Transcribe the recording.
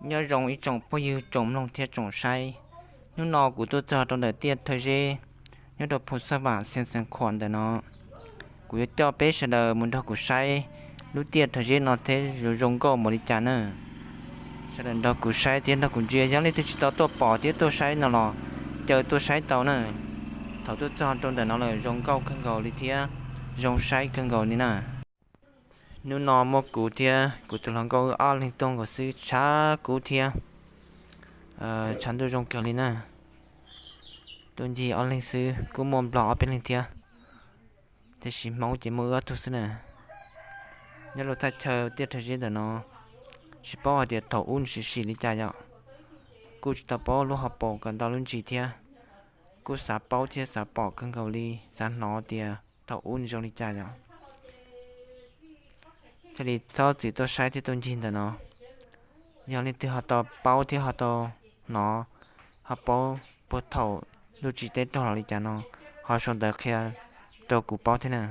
Nyob zoo ib tsoom phooj ywg tsoom mloog thiab tsoom saib. Hnub no kuv tuaj txog rau ntawm tiaj Thawj Zeb nyob rau Phu Xab Vam Xeev Khuam ntawm no. Kuv yuav coj peb sawv daws mus nrog kuv saib lub tiaj Thawj Zeb no thiab zoo zoo nkauj npaum li cas na. Sawv daws nrog kuv saib thiab nrog kuv ntsia, yog leej twg tsis tau tuaj pom thiab tuaj saib no los caw tuaj saib tau na. Thaum tuaj txog rau ntawm no lawm zoo nkauj kawg nkaus li thiab zoo saib kawg nkaus li na. Hnub no muaj kuv thiab kuv tus hluas nkauj wb ob leeg tuaj nkaus xwb, tshav kub thiab tshav ntuj zoo kawg li na. Tuaj ncig ob leeg xwb, kuj muaj Nplog ob peb leeg thiab, tiam sis Hmoob ces muaj wb ob tug xwb na. Nyob rau thaj chaw tiaj Thawj Zeb ntawm no, tsis paub hais tias thaum ub nws sim sim li cas yom. Kuj tsis tau paub lub hauv paus kom ntau lub ntsis thiab. Kuj xav paub thiab xav pom kawg nkaus li, xav hnov tias thaum ub nws zoo li cas yom. Thiaj li txhob txwm tuaj saib thiab tuaj ncig ntawm no. Yog leej twg ho tau paub thiab ho tau hnov, ho paub puag thaum lub tsis teb raug los li cas no, ho sau ntawv qhia rau kuv paub thiab na.